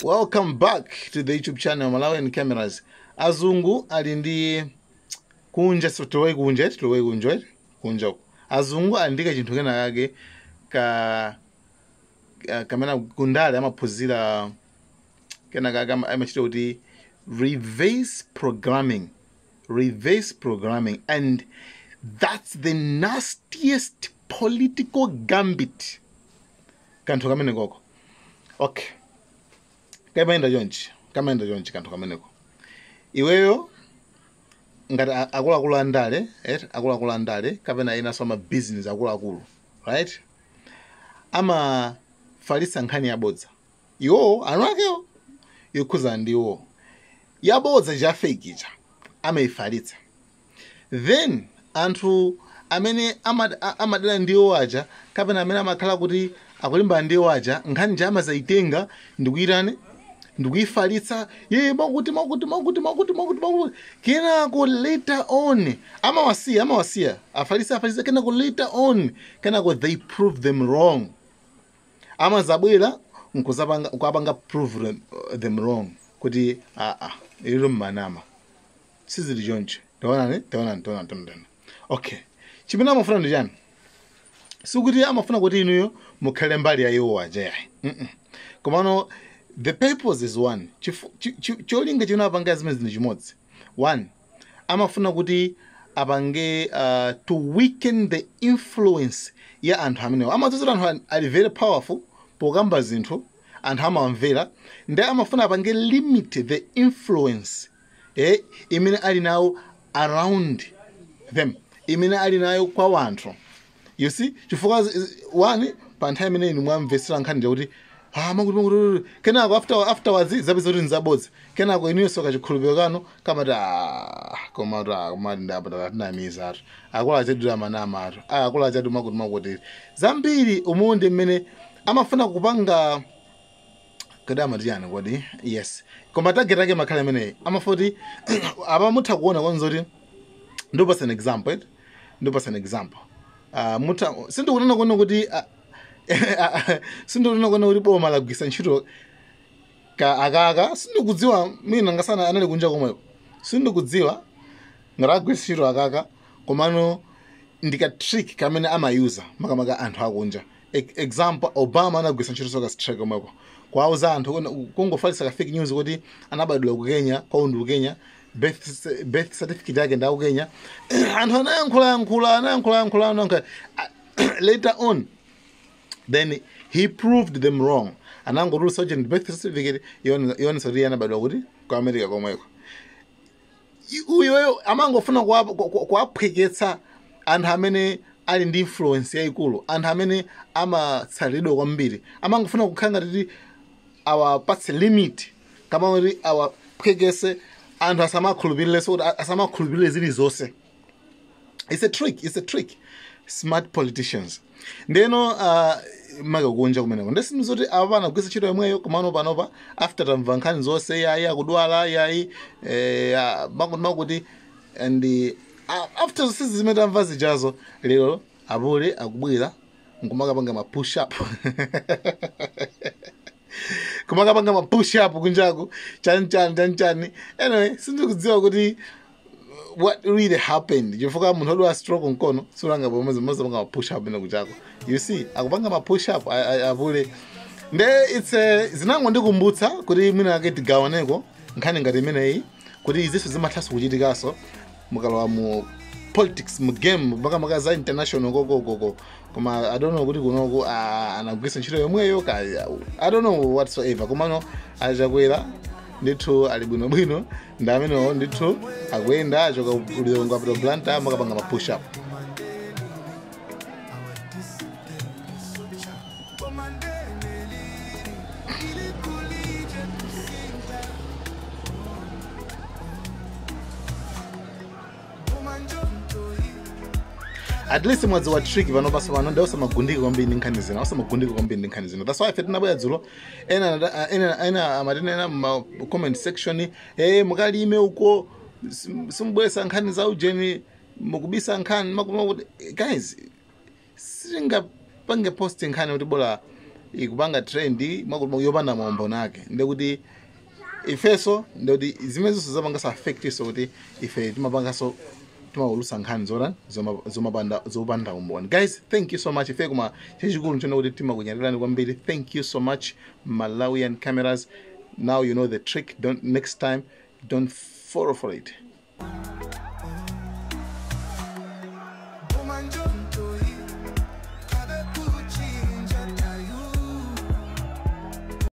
Welcome back to the YouTube channel Malawian Cameras. Azungu ali ndi kunja, so tilowe kunja, tilowe kunja, kunja uko. Azungu ali ndi kachinthu kena kake ka kamene kundale amaphunzira kena kake amachita kuti reverse programming, reverse programming, and that's the nastiest political gambit. Kanthu kamene koko, okay, kamayenda chonchi, kamayenda chonchi kanthu kameneko. Iweyo ngati akuluakulu andale, akuluakulu andale kapena enanso ama business akuluakulu, right, amafalitsa nkhani yabodza iwowo anu akewo yokhuzana ndi iwowo, yabodza cha fake ija amayifalitsa. Then anthu amene amadana ndi iwo aja kapena amene amakhala kuti akulimbana ndi iwo aja, nkhani ja amazayitenga ndikuyitani, ndikuyifalitsa ye makuti makuti makuti makuti makuti makuti. Kenako later on amawasiya, amawasiya afalitsa, afalitsa, kenako later on, kenako they prove them wrong. Amazabwera nkuzapanga, nkupanga prove them wrong kuti a ilo mmanama, sizili choncho. Taonani, taonani, taonani, taonani. Okay, chimene amafuna ndi chani? Sikuti amafuna kuti inuyo mukhale mbali ya iwo aja, yayi. Komano the purpose is one. Cholinga chimene apanga zimene zinthu chimodzi. One, amafuna kuti apange to weaken the influence ya anthu amenewo. Amadzozera anthu ali very powerful pokamba zinthu, anthu amamvera, ndi amafuna apange limit the influence imene ali nawo around them, imene ali nayo kwa wanthu. You see, chifukwa one, pa nthawi imene inu mwamvetsera nkhani njakuti ah, makuti makuti, kenako afterwards zapeza kuti nzabodza, kenako inuyonso kachikhulupiriro kanu kamati ah, komatu ah, komati ndapata tinamiza atu, akulu achadu amanama atu, ah, akulu achadu makuti makuti zambiri. Umu ndi mmene amafuna kupanga kodi amati yani kodi? Yes, koma target ake makhala imeneyi. Amafuna kuti apa mutha kuona kwanza kuti ndipasa an example, eh? Ndipasa an example. Mutha sindikunena kuona kuti sindikunena kuona kuti boma lagwisa ntchito ka akaka, sindikudziwa, mina ngasana anali kunja komweko, sindikudziwa ngati agwisa ntchito akaka, komano ndika trick kamene amayuza makamaka anthu akunja. Example, Obama anagwisa ntchito soka trick komweko kwauza anthu kungofalitsa ka fake news kuti anabadwira ku Kenya, kwawo ndi ku Kenya, birth certificate yake ndi ku Kenya. Anthu anayankhula yankhula, anayankhula yankhula, anayankhula. Later on then he proved them wrong, anangotulutsa kuti birth certificate yonesa kuti iye anabadwa kuti ku America komweko. Uyoyo amangofuna kuwaphweketsa anthu amene ali ndi influence yayikulu, anthu amene amatsalidwa kwambiri. Amangofuna kukhala ngati kuti awapatse limit, kama kuti awaphwekese anthu asamakhulupirirenso, kuti asamakhulupirire zilizonse. It's a trick, it's a trick. Smart politicians. Ndeno maka kunja kumeneko ndesinthu zoti apa panagwisa ntchito yomweyo. Komano panopa after tamva nkhani zonse, yayi akudwala, yayi makuti makuti, and after zonse zimene tamva zijazo, lero apule akubwera nkumakapanga ma push up, kumakapanga ma push up kunjaku, chani chani chani chani. Anyway, sindikudziwa kuti what really happened, chifukwa munthu odwala stroke mkono sulanga pomwe mozapanga ma push up ine kuchako. You see, akupanga ma push up apule. Nde it's a, zinangondikumbutsa kuti mwina ake tigawaneko nkhani ngati imeneyi, kuti izinso zimathanso kuchitikaso mukalowa mu politics, mu game, makamaka za international kokokoko. Koma I don't know kuti kunoku anagwisa ntchito yomweyo ka, I don't know whatsoever. Komano achakwera ndithu ali bwinobwino, ndi amenewo ndithu akuyenda achoka Lilongwe apita Blantyre, amakapanga ma push up. At least mwadziwa trick pano paso pano, ndi osamagundika kwambiri ndi nkhani zina, osamagundika kwambiri ndi nkhani zina. That's why ife tinabwera dzulo, ena amatinena ma comment section, mukalime uko, simubweresa nkhani za ujeni, mukubisa nkhani makuti. Guys, sitingapange post nkhani kuti bola Ikupanga trend mwakuti yopanda maumboni ake, ndekuti ifeso ndekuti zimenezo zapangaso affect so kuti ife timapangaso timaulusa nkhani zora zomapanda zopanda umboni. Guys, thank you so much. Ife koma chachikulu nchona kuti timakunyadirani kwambiri. Thank you so much, Malawian Cameras. Now you know the trick. Don't, next time don't fall for it. Woman.